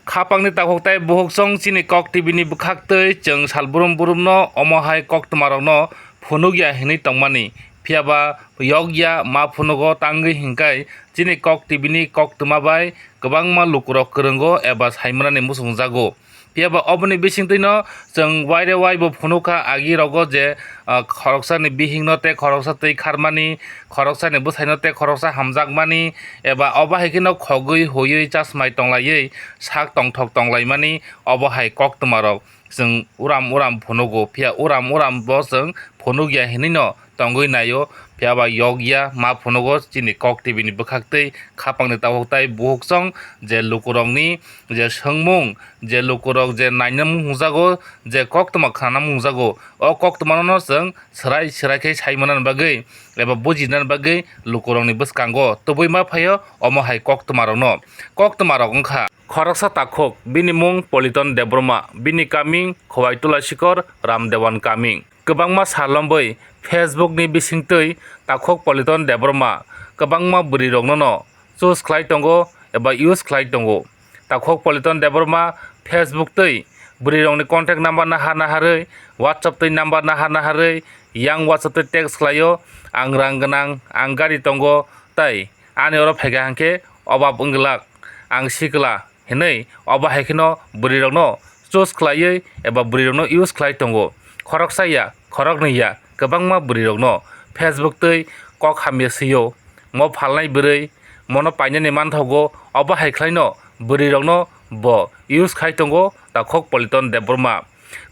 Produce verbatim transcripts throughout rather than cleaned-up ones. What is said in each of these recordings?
Khapangni takhuk tai bukhuk song chini Kok T V ni bwkhaktwi chwng sal brum brumno omo hai koktwmarokno phunukya hinwi tongmani. Phiyaba yokya ma phunugo tangwi hinkhai chini Kok T V ni koktwma bai kwbangma lukurok kwrwngo eba saimanani muchungjago. Phiyaba oboni bisingtwino chwng waire wai bo phunukha agi rogo je, ah, khoroksani bihikno tei khoroksa twi kharmani, khoroksani bwsaino tei khoroksa hamjakmani, eba obo hai kheno khogwi huiwi chasmai tonglaiwi sak tongthok tonglaimani obo hai koktwmarok chwng uram uram phunugo. Phiya uram uram bo chwng phunukya hinwino tongwi naio, phiyaba yokya ma phunugo chini Kok T V ni bwkhaktwi khapangni takhuk tai bukhuk song je lukurokni je swngmung, je lukurok je nainamung hwnjago, je koktwma khnanamung hwnjago, o koktwmano chwng swrai swrai khe saimanani bagwi eba bujinani bagwi lukurokni bwskango tubui ma phaio omo hai koktwmarokno. Koktwmarok wngkha khoroksa takhuk, bini mung Politon Debbarma, bini kaming Khowai Tulasikor Ramdewan kaming. Kwbangma sal lombwi Facebook ni bisingtwi takhuk Politon Debbarma kwbangma bwrwirokno no choose khlai tongo eba use khlai tongo. Takhuk Politon Debbarma Facebook twi bwrwirokni contact number naha naharwi, WhatsApp twi number naha naharwi, yang WhatsApp twi text khlaio, "Ang rang gwnang, ang gari tongo, tai ani oro phaikha hwnkhe obab wngwlak, ang sikla," hinwi obo hai kheno bwrwirokno choose khlaiwi eba bwrwirokno use khlai tongo. Khoroksa ya, khoroknwi ya, kwbangma bwrwirokno Facebook twi kok hamya swi-o, mo phalnai bwrwi, mono painani manthogo, obo hai khlaino bwrwirokno bo use khai tongo takhuk Politon Debbarma.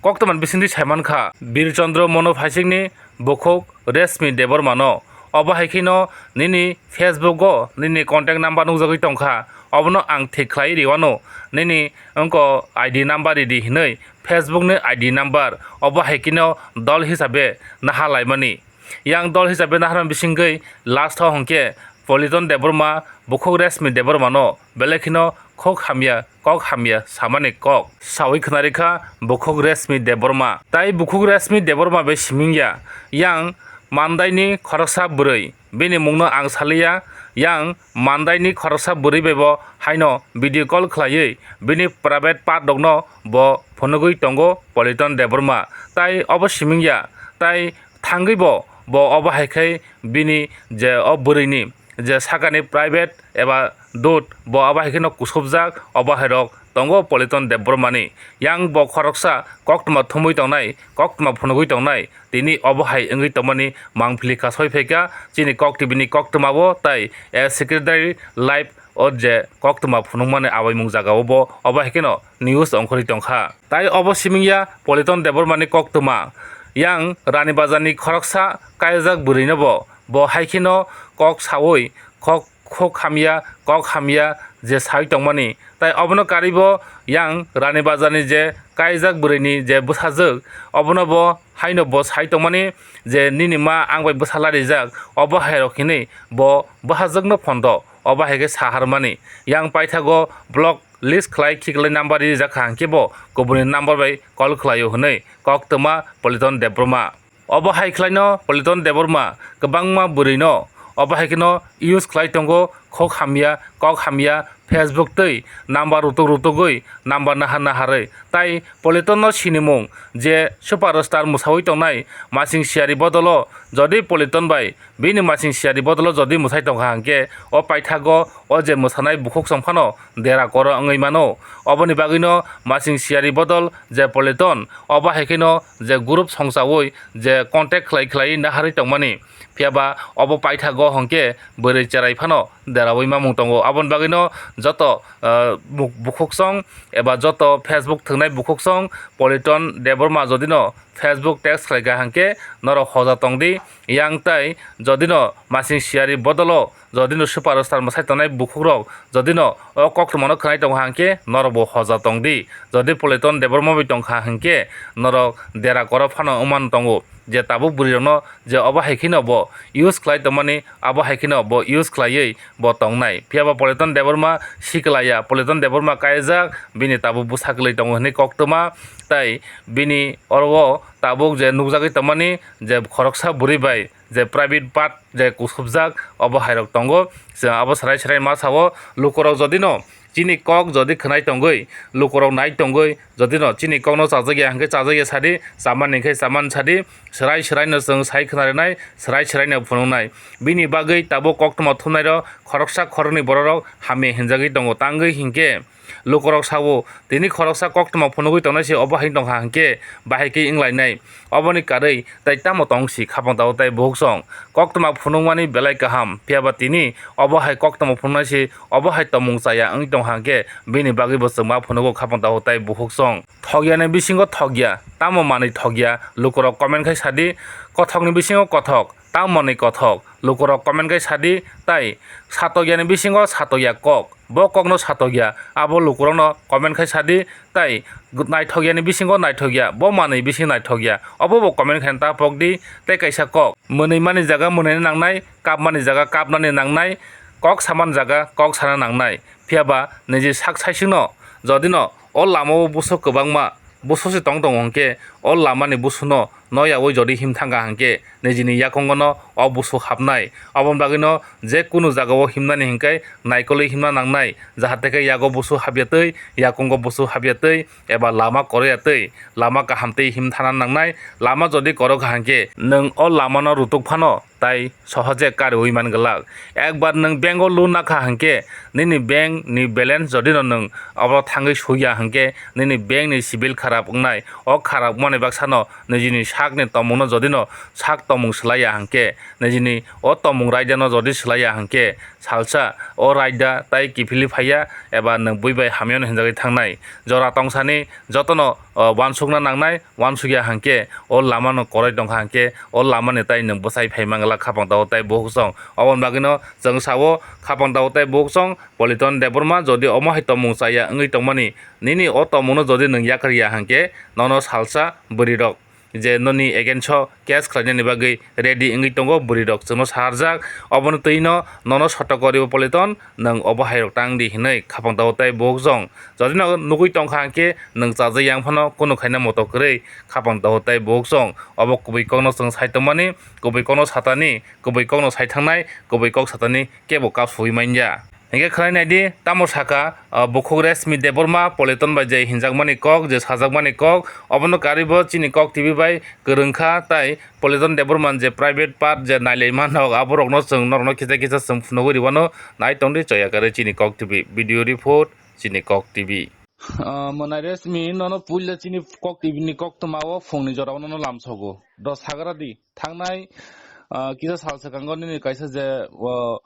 Koktwmani bisingtwi saimankha, Bir Chandra Manu Phaisikni bukhuk Reshmi Debbarmano. Obo hai kheno nini Facebook-o nini contact number nukjagwi tongkha, obono ang thik khlai riwano, nini wngko I D number ridi hinwi Facebook-ni I D number. Obo hai kheno dol hisabe naha laimani. Yang dol hisabe naharmani bisingwi last-o hwnkhe Politon Debbarma bukhuk Reshmi Debbarmano belai kheno khuk hamya, kok hamya samani kok sawi khwnarikha bukhuk Reshmi Debbarma. Tai bukhuk Reshmi Debbarma bai simingya, yang Mandaini khoroksa bwrwi, bini mungno ang saliya, yang Mandaini khoroksa bwrwi bai bo haino video call khlaiwi bini private part rokno bo phunugwi tongo Politon Debbarma. Tai obo simingya, tai thangwi bo, bo obo hai khai bini je o bwrwini je sakani private eba dud bo obo hai kheno kusubjak, obo hai rok tongo Politon Debbarmani. Yang bo khoroksa koktwma thumwi tongnai, koktwma phunugwi tongnai, tini obo hai wngwi tongmani mangpili kasoi phaikha chini Kok T V ni koktwmao tai, eh, secretary live o je koktwma phunukmani abaimung jagao bo obo hai kheno news ongkhorwi tongkha. Tai obo simingya Politon Debbarmani koktwma, yang Rani Bazarni khoroksa kayajak bwrwino bo, bo hai kheno kok sawi kok, khuk hamya, kok hamya je sawi tongmani. Tai obono karwi bo yang Rani Bazarni je kayajak bwrwini je bwsajwk, obono bo haino bo sai tongmani je, "Nini ma ang bai bwsa larijak," obo hai rok hinwi bo bwsajwkno phondo. Obo hai khe saharmani. Yang paithago block list khlai khiklai number rijak kha, hwnkhe bo kubuni number bai call khlaio hwnwi koktwma Politon Debbarma. Obo hai khlaino Politon Debbarma kwbangma bwrwino obo hai kheno use khlai tongo, khuk hamya, kok hamya, Facebook twi number rutuk rutugwi number naha naharwi. Tai Politonno sinimung je superstar mwsawi tongnai Masing Siyari bodolo jodi Politon bai bini Masing Siyari bodolo jodi mwsai tongkha hwnkhe, o paithago o je mwsanai bukhuk song phano dera koro wngwi mano. Oboni bagwino Masing Siyari bodol je Politon, obo hai kheno je group songchawi je contact khlai khlai naharwi tongmani. Phiyaba obo paithago hwnkhe bwrwi cherai phano derawi mamung tongo. Aboni bagwino joto, ah, bu-, bukhuk song eba joto Facebook thwngnai bukhuk song Politon Debbarma jodino Facebook text khlaikha hwnkhe norok hoja tongdi. Yang tai jodino Masing Siyari bodolo jodino superstar mwsai tongnai bukhukrok jodino o koktwmano khwnai tongo hwnkhe norokbo hoja tongdi. Jodi Politon Debbarma bai tongkha hwnkhe norok dera koro phano wngmano tongo je tabuk bwrwirokno je obo hai kheno bo use khlai tongmani, abo hai kheno bo use khlaiwi bo tongnai. Phiyaba Politon Debbarma siklaya, Politon Debbarma kaijak, bini tabuk bwsa kwlwi tongo hwnwi koktwma, tai bini oro o tabuk je nukjagwi tongmani je khoroksa bwrwi bai je private part je kusubjak, obo hai rok tongo. Chwng abo serai serai ma sao, lukurok jodino Chini kok jodi khwnai tongwi, lukurok nai tongwi, jodi no chini kokno chajakya hwnkhe chajakya sadi, chamani hwnkhe chamani sadi, swrai swraino chwng sai khwnarinai, swrai swraino phunuknai. Bini bagwi tabuk koktwma thumnairok khoroksa khoroknwi bororok hamya hinjagwi tongo. Tangwi hinkhe lukurok sao, tini khoroksa koktwma phunugwi tongnai se obo hai tongkha hinkhe bahai khe wnglainai. Oboni karwi tai tamo tong si khapang tabuk tai bukhuk song. Koktwma phunukmani belai kaham, phiyaba tini obo hai koktwma phunuknai se obo hai tongmung chaya wngwi tongkha hinkhe bini bagwi bo chwngma phunugo khapang tabuk tai bukhuk song. Thokya ni bisingo thokya, tamo manwi thokya, lukurok comment khai sadi, kothok ni bisingo kothok, tamo manwi kothok, lukurok comment khai sadi, tai satokya ni bisingo satokya kok, bo kokno satokya, abo lukurokno comment khai sadi, tai naithokya ni bisingo naithokya, bo manwi bising naithokya, obo bo comment khai ta pok di, tei kaisa kok, mwnwi mani jaga mwnwi nangnai, kap mani jaga kap nani nangnai, kok samani jaga kok sana nangnai, phiyaba niji sak saisingno, jodi no o lama o buso kwbangma, buso se tong tongo hwnkhe, o lama ni buso no no yaui jodi him thangkha hwnkhe, nijini yakungo no o buso hapnai. Oboni bagwi no je kunu jaga o himnani hwnkhe naikolwi himna nangnai, jahate khe yago buso hapya twi, yakungo buso hapya twi, eba lama korokya twi, lama kaham twi him thana nangnai. Lama jodi korok kha hwnkhe, nwng o lama no rutuk phano tai sohoje kariui man glak. Ekbar nwng bank o loan nakha hwnkhe, nini bank ni balance jodi no nwng abo thangwi suiya hwnkhe, nini bank ni sibil kharap wngnai. O kharap wngmani baksa no nijini sak ni tongmung no jodi no sak tongmung swlaiya hwnkhe, nijini o tongmung raida no jodi swlaiya hwnkhe, salsa o raida tai kiphilwi phaiya eba nwng bui bai hamya no hinjagwi thangnai. Jora tongsani joto no, o, uansukna nangnai, uansukya hwnkhe o lama no koroi tongkha hwnkhe o lama ni tai nwng bwsai phai man glak khapang tabuk tai bukhuk song. Oboni bagwi no chwng sao khapang tabuk tai bukhuk song Politon Debbarma jodi omo hai tongmung chaya wngwi tongmani, nini o tongmung no jodi nwng yakarya hwnkhe nono salsa bwrwi rok je noni against o case khlainani bagwi ready wngwi tongo bwrwi rok chwngno saharjak. Oboni twi no nono sotok koribo Politon nwng obo hai rok tang di hinwi khapang tabuk tai bukhuk song. Jodi no nugwi tongkha hwnkhe nwng chajak yang phano kunu khaina moto kwrwi khapang tabuk tai bukhuk song. Obo kubui kokno chwng sai tongmani, kubui kokno satani, kubui kokno sai thangnai, kubui kok satani kebo kap sui manya. Hingke khwnai naidi, tamo saka, ah, bukhuk Resmi Debbarma, Politon bai je hinjakmani kok, je sajakmani kok, obono karibo chini kok T V bai kwrwngkha, tai Politon Debbarma je private part je nailaima nok, aborokno chwng norokno kisa kisa chwng phunugwi rwano, nai tongdi choya kare chini kok T V. Video report, chini kok T V. Ah, mwnai Resmi, nono puila chini kok T V ni koktwma o phungni jorao nono lamsogo. Do sagra di, thangnai, ah, kisa sal swkango nini kaisa je, o,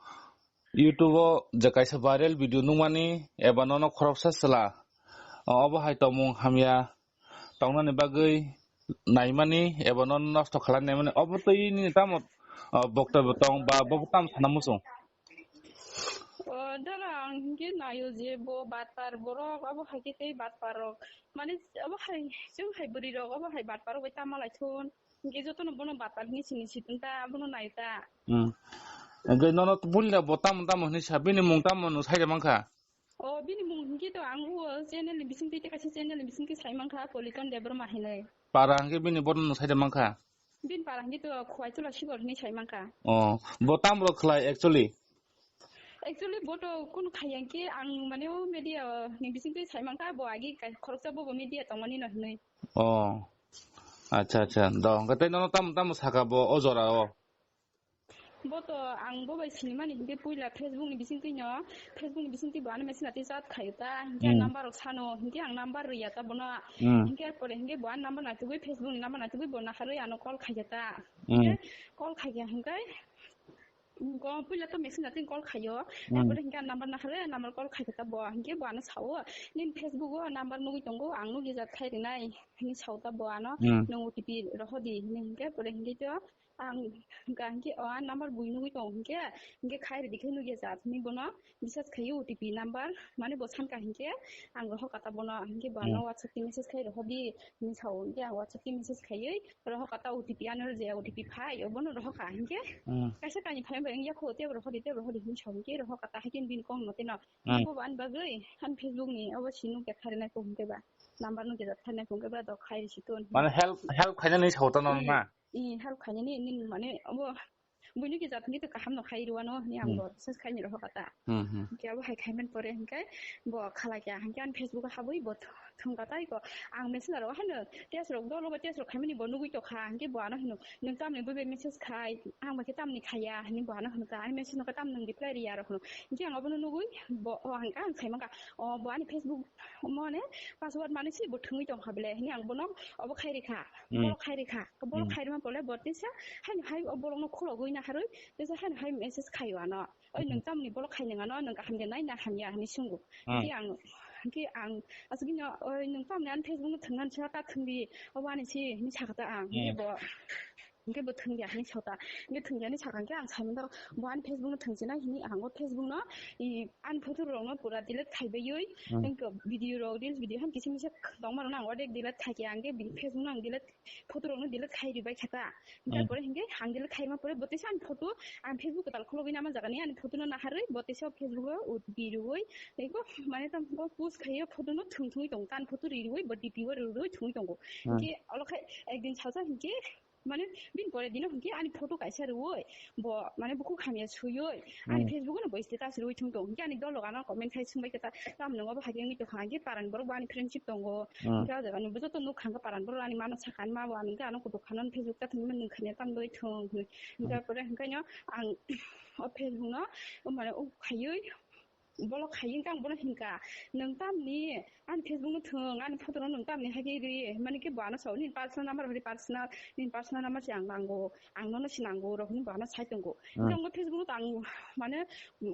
YouTube o je kaisa viral video nukmani eba nono khoroksa chwla, o, obo hai tongmung hamya tongnani bagwi naimani eba nono nosto khlai naimani, obo twi nini tamo, o, boktobyo tong ba bo tamo sana muchung? O, dara ang hingke naio je bo batpar borok, obo hai khe tei batpar rok. Mane obo hai, chwng hai bwrwi rok, obo hai batpar rok bai tamo lai thun. Hingke jotono bono batpar hini sini situng ta, bono nai ta. Hmm. Hingke nono buli na bo tamo tamo hini sa, bini mung tamo no sai da mankha? O, bini mung hingke to ang o channel ni bising twi kaisa channel ni bising twi sai mankha, Politon Debbarma hinwi. Para hingke bini bono no sai da mankha? Bini para hingke to Khwai Chula Sigor hinwi sai mankha. O, bo tamo rok khlai actually? Actually, bo to kunu khaiya hingke ang mane o media ni bising twi sai mankha, bo agi kai-, khoroksa bo bo media tongmani no hinwi. O. Acha, acha. Do, hingke tei nono tamo tamo saka bo o jora o? Bo to ang bo bai sinimani hingke puila Facebook ni bising twi no, Facebook ni bising twi bo ano message nati chat khayo ta, hingke ang Hmm. number rok sano, hingke ang number riya ta bono. Hmm. Hingke pore hingke bo ano number naitugwi, Facebook ni number naitugwi bo naharwi ano call khaiya ta. Hmm. Hingke call khaiya hingke Ko puila to message natin call khayo. Hmm. Erpore hingke ang number nakhare, number call khaikhe ta bo. Hingke bo ano sao, "Nini Facebook o number nugwi tongo, ang nugwi jat khai rinai," hinwi sao ta bo ano, Hmm. "Nwng O T P rohodi," hinwi hingke, pore hingke to ang hingka hingke o a number bui nugwi tongo hingke, hingke khai ridi khe nugya jat hinwi bono bisas khayo O T P number, mane bo sanka hingke ang rohor kata bono, hingke bo ano Hmm. WhatsApp ni message khai rohodi hinwi sao, hingke ang WhatsApp ni message khaiwi, rohor kata O T P ano je O T P phai, obono rohor ka, hinkhe Hmm. kaisa kainwi phai bai wngya kho, tebo rohor di, tebo rohor di hinwi sa, hinkhe rohor kata hai khe bini kok no tei no. Hmm. Bo ani bagwi ani Facebook ni obo si nukya kharinai kok hinkhe ba, number nukya kharinai kok hinkhe ba, do khai risi ton. Mane help, help khainani sa ta no Hmm. na? I help khainani, nini mane obo Buino ki jat ni to kaham no khai rwano hini ang Hmm. bo search khai ni rohor kata. Hmm, hmm. Hingke abo hai khai man pore hingke bo khalai kya hingke ani Facebook o habwi bo th-, thung kata iko ang messenger o hano test rok dolo bo test rok khai mani bo nugwi tokha hingke bo ano hino nwng tamni bo be message khai ang bai khe tamni khaiya hini bo ano hino ka ani message no khe tamni nwng reply riya rok hino hingke ang abono nugwi bo o hingke ang khai mangka o bo ani Facebook mone password mani si bo thungwi tongkha bele hini ang bono obo khai rikha Hmm. Borok khai rikha borok Hmm. khai rima pole bo tisa haino hai o borok no khulogwi naharwi tisa haino hai message khaio ano oi Hmm. nwng tamni borok khai nang ano nwng kaham de nai na hamya hini sungo Hmm. Ki ang ki ang asgino oi nwng tamni ani Facebook no thwngnan sa ta thwngdi obo ani si hini sakha ta ang Hmm. Hini bo hingke bo thwngya hini sota hingke thwngya ni sakha hingke ang saimano bo ani Facebook no thwngsinai hini ang o Facebook no i ani photo rok no pura delete khai baiwi Hmm. hingke video rok reels video han kisim kisa tongma rok no ang ordek delete khai khe ang ke Facebook no ang delete photo rok no delete khai ribai khe ta hingke Hmm. pore hingke ang delete khai ma pore bo tesa ani photo ang Facebook tal khulogwi nama jaga ni ani photo no naharwi bo tesa Facebook o O T P riwi tei bo mane tam bo post khai photo no thung thungwi tong tan photo riwi bo D P o riwi thungwi tongo Hmm. hingke olo khai ekdin salsa hingke Mane bini pore dino hwnkhe ani photo kaisa rwui bo mane bukhuk hamya suyui ani Hmm. Facebook no bo status rwui thung tong hwnkhe ani dol rok ano comment khai swngbai khe ta tam nung abo hakhe wngwi tongkha hwnkhe paran borok bo ani friendship tongo Hmm. hwnkhe o jaga ni bo joto nuk kha hwnkhe paran borok ani mano sakha ani ma bo ani hwnkhe ano kutuk khana Facebook ta thwngmani nung khania tam doi thung hwnkhe Hmm. pore hwnkhe no ang o Facebook no mane o khaiwi Bolok hai wngkha ang bono hinkha, "Nwng tamni ani Facebook no thwng, ani photo no nwng tamni hai khe ri?" Mani khe bo ano sao, "Nini personal number hori personal, nini personal number se ang nango, ang nono se nango," rok hinwi bo ano sai tongo. Hmm. Hingke ang bo Facebook no tang mane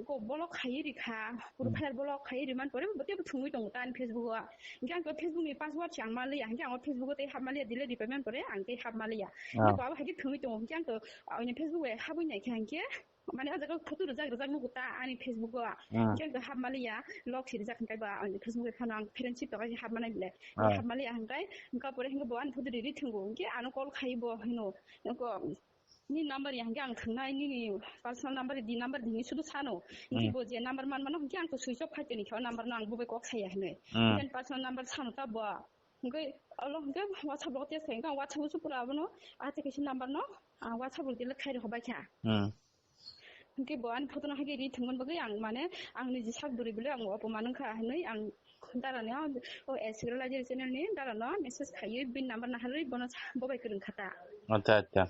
ko bolok hai rikha, Hmm. profile bolok hai ri man pore bo tebo thwngwi tongo ta ani Facebook o. Hingke ang to Facebook ni password se ang maliya, hingke ang o Facebook o tei hap maliya, delete ripai man pore ang tei hap maliya. Ah. Hingke bo abo hai khe thwngwi tongo, hingke ang to, ah, oini Facebook o habwi nai khe hingke, Mane o jaga photo rijak rijak nugo ta ani Facebook o. Ah. Hingke ang hap maliya, lock si rijak hingke ba ani Facebook o phano ang friendship to kaisa hap manai bile. Ah. Hap maliya hingke, hingke pore hingke bo ani photo riri thwngo. Hingke ano call khai bo hino. Hingke ni number ya hingke ang thwngnai nini personal number di number di ni sudu sano. Hingke Hmm. bo je number man mano hingke ang to switch off khai toni khe o number no ang bo bai kok saya hinoi. Hmm. Hingke personal number sano ta bo. Hingke olo hingke WhatsApp logo test khai hingke ang WhatsApp o su pura abono. Ate kaisa number no, ah, WhatsApp o delete khai rok bai kha. Hmm. Hingke bo ani photo no hai khe ri thwngmani bagwi ang mane ang niji sak bwrwi bwlwi ang opoman wngkha hinwi ang dara no o S K Raja channel ni dara no message khaiwi bini number naharwi bono sa-, bo bai kwrwng kha ta. Acha, acha.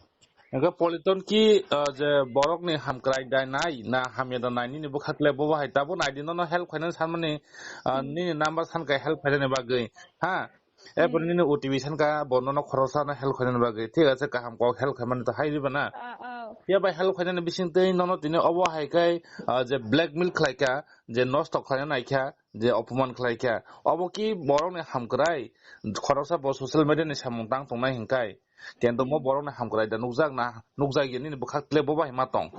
Hingke Politon ki, ah, je borok ni hamkrai dai nai na hamya da nai nini bwkha kle bo hai tabuk nai di nono help khainani sanmani, ah, Hmm. nini number san kai help khainani bagwi ha. Erpor Hmm. nini O T P sanka, bo nono khoroksa no help khainani bagwi. Thik ache, kaham kok help khaimani to hai diba na? Ah, ah. Ya bai help khainani bising tei nono tini obo hai khai, ah, je blackmail khlaikha, je nosto khlaina naikha, je opoman khlaikha. Obo ki borokni hamkrai, khoroksa bo social media ni samung tang tongnai hinkai. Kento mo Hmm. borokni hamkrai da nukjak na, nukjak ya nini bwkhak tle bo bai ma tong.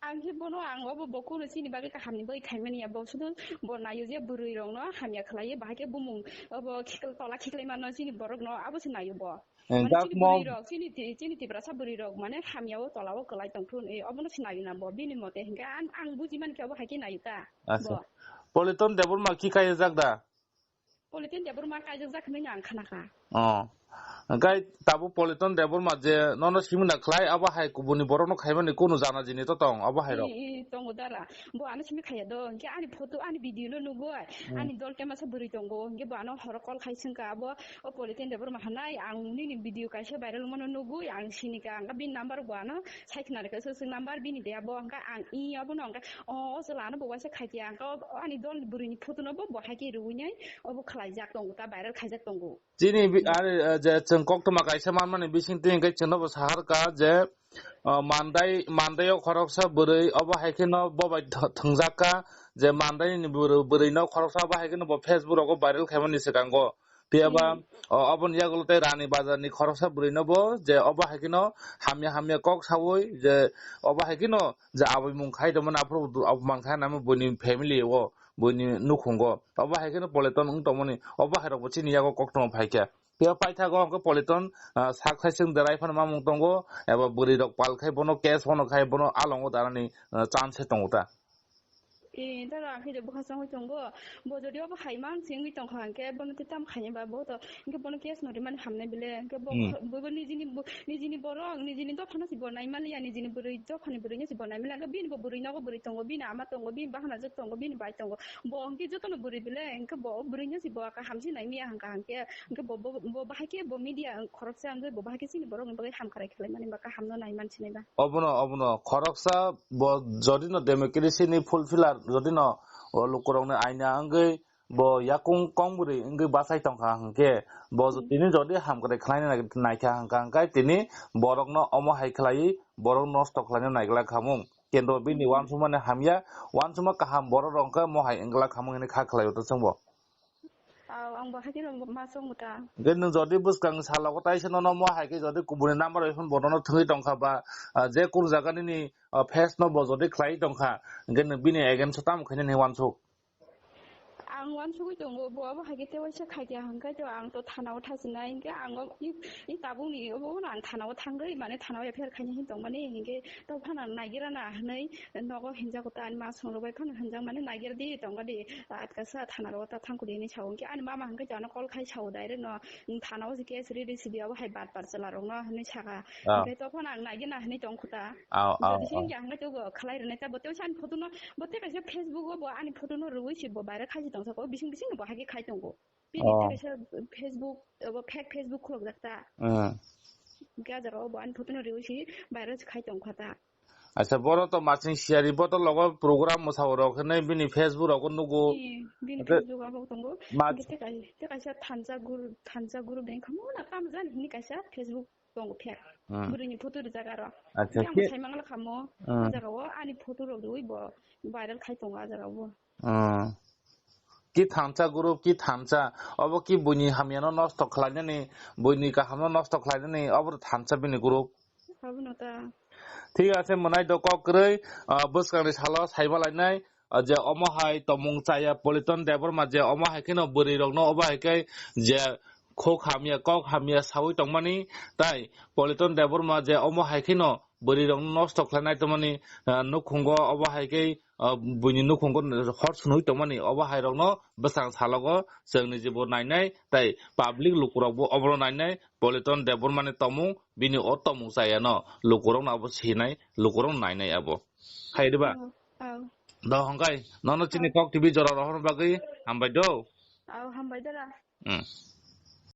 Ang khe bono ang obo bo kuno chini bagwi kahamni bagwi khaimani ya, bo sudu bo naio je bwrwi rokno hamya khlaiwi, bahai khe bumung obo khikla tola khiklai mano chini borokno, abo se naio bo. Eh, Mane jak chini mo- bwrwi rok, chini ti-, chini Tiprasa bwrwi rok mane hamya o tola o kwlai tong thun, eh, obono se naio na bo, bini mote hinkhe ang, ang buji man khe obo hai khe naio ta Acha. bo. Politon Debbarma ki kaya jak da? Politin de burma kaijak jak hinwi ang khanakha. Oh. Hingkai tabuk Politon Debbarma je nono simina khlai, abo hai kubuni borokno khaimani kunu jana jini to tong, abo hai rok. I, i, tongo dara. Bo ano simi khaiya do, hingke ani photo, ani video no nugoi, Hmm. ani dol tema sa bwrwi tongo, hingke bo ano horo call khai singka, abo o Politin Debbarma hanai, ang nini video kaisa viral mano nugui, ang sinika, ang bin number bo ano, Sai khna rikha swk swk number bini de abo, hwnkhe ang i abono hwnkhe, o, o chwla ano bo waisa khaikhe, hwnkhe o, ani dol bwrwini photo no bo, bo hai khe rwinai obo khlaijak tongo, ta viral khaijak tongo. Chini bi-, Hmm. ari, eh, je chwng koktwma kaisa manmani bisingtwi hwnkhe chwngno bo saharkha je, oh, Mandai, Mandai o khoroksa bwrwi obo hai kheno bo bai th-, thwngjak kha je Mandai ni bwrwi, bwrwi no khoroksa obo hai kheno bo Facebook rogo viral khaimani swkango. Phiya ba, Hmm. o, oboni yagulo tei Rani Bazar ni khoroksa bwrwi no bo je obo hai kheno hamya hamya kok saui je obo hai kheno je aboni mung khai tongmani aphuru du-, aphuru man khai namo buini family o, buini nukhungo. Obo hai kheno Politon wng tongmani, obo hai rok bo chini yago koktwma phai kha. Phiya paithago hwnkhe Politon, ah, sak sai chwng derai phano mamung tongo, eba bwrwi rok pal khai bono case bono khai bono alongo darani, ah, chance tongo ta. Eh, tara, ang khe bwkha chongwi tongo. Bo jodi obo hai mang singwi tongkha, hwnkhe bono tei tamo khainai ba, bo to, hwnkhe bono case no rimani hamnai bile, hwnkhe bo, Hmm. bo, bo nijini, bo, nijini borok, nijini dophano si bo naimaliya, nijini bwrwi, dophani bwrwino si bo naimaliya, hwnkhe bini bo bwrwi nogo bwrwi tongo, bini ama tongo, bini bahanajwk tongo, bini bai tongo. Bo hwnkhe jotono bwrwi bile, hwnkhe bo bwrwino si bo aka hamsi naimiya hwnkha, hwnkhe, hwnkhe bo, bo, bo bahai khe bo media khoroksa hwnkhe bo bahai khe chini borokni bagwi hamkrai khlaimani ba, kahamno naiman sinai ba. Obono, obono khoroksa bo jodi no democracy ni fulfiller, jodi no o lukurok ni aina wngwi bo yakung kong bwrwi wngwi bachai tongkha hwnkhe bo Hmm. tini jodi hamkrai khlaina nai-, naikha hwnkha hwnkhe tini borok no omo hai khlaiwi borok nosto khlaina naiglak khamung. Kendro bini Hmm. uansukmani hamya, uansukma kaham borok rok hwnkhe omo hai wngla khamung hinwi kha khlaio to chwngbo. Aw, ang bo hakhe no ma song muta. Hwnkhe nwng jodi bwskang salogo taisa nono mo hai khe jodi kubuni number bai phone bo nono thwngwi tongkha ba, ah, je kunu jaga nini, ah, face no bo jodi khlai tongkha, hwnkhe nwng bini against o tamo khainani hinwi uansuk? Ang uansugwi tongo, bo abo hai khe tei waisa khaikha hwnkhe to ang to thana o thachinai, hwnkhe ang o i, i tabukni obo no ang thana o thangwi, mane thana o F I R khaina hin tongmani, hwnkhe to phano naigira na hinwi nogo hinjago ta ani ma song rwbai phano hinjak mani naigira di tongkha di. Atkasa thana rogo ta thangkudi hinwi sao. Hwnkhe ani mama hwnkhe to ano call khai sao direct no, "Thana o se case ready sidi abo hai batpar chwla rokno," hinwi saka. Ah. Hwnkhe tophano ang naigena hinwi tongkhu ta. Ah, ah, Jodi se ah. Hwnkhe ang khe to khlai rwnai ta bo tei ani photo no bo tei kaisa Facebook o bo ani photo no rwui se bo viral khai se tong saka. Bising bising bo hai khe khai tongo. Bini Oh. Tei kaisa Facebook abo fake Facebook khulok jak ta. Hmm. Hwnkhe ah jaga o bo ani photo no rwui se viral khai tongkha ta. Acha, bono to masing siyari, bo to logo program mwsao rok hinwi bini Facebook rogo nugo. Ee, bini Hwnkhe Facebook abo tongo. Ma- Hwnkhe tei kai-, tei kaisa thansa guru, thansa guru beng khamu na kam jan hini kaisa Facebook tongo pher. Hmm. Bwrwini photo rijak aro. Acha, Hwnkhe ang ke- sai mangala khamo, Hmm. O jaga o ani photo rok rwui bo viral khai tongo a jaga o bo. Hmm. Ki thansa group, ki thansa. Obo ki buini hamyano nosto khlainani, buini kahamno nosto khlainani, obo thansa bini group. Abono ta. Thik ase, mwnai do kok kwrwi, ah, bwskangni salo saima lainai, ah, je omo hai tomung chaya Politon Debbarma je omo hai kheno bwrwi rokno obo hai khe je khok hamya, kok hamya saui tongmani, tai Politon Debbarma je omo hai kheno bwrwi rokno nosto khlainai tongmani, ah, nukhungo obo hai khe, ah, buini nukhungo hor sunui tongmani, obo hai rokno bwsang salogo chwng ni jebo nainai, tai public lukurokbo obono nainai, Politon Debbarmani tomung, bini o tomung chayano lukurokno abo sinai, lukurokno nainai abo. Hai diba? Oh, oh. Do hongkai, nono chini Oh. Kok T V jora rohorna bagwi hambai do. Oh, hambai dara. Hmm.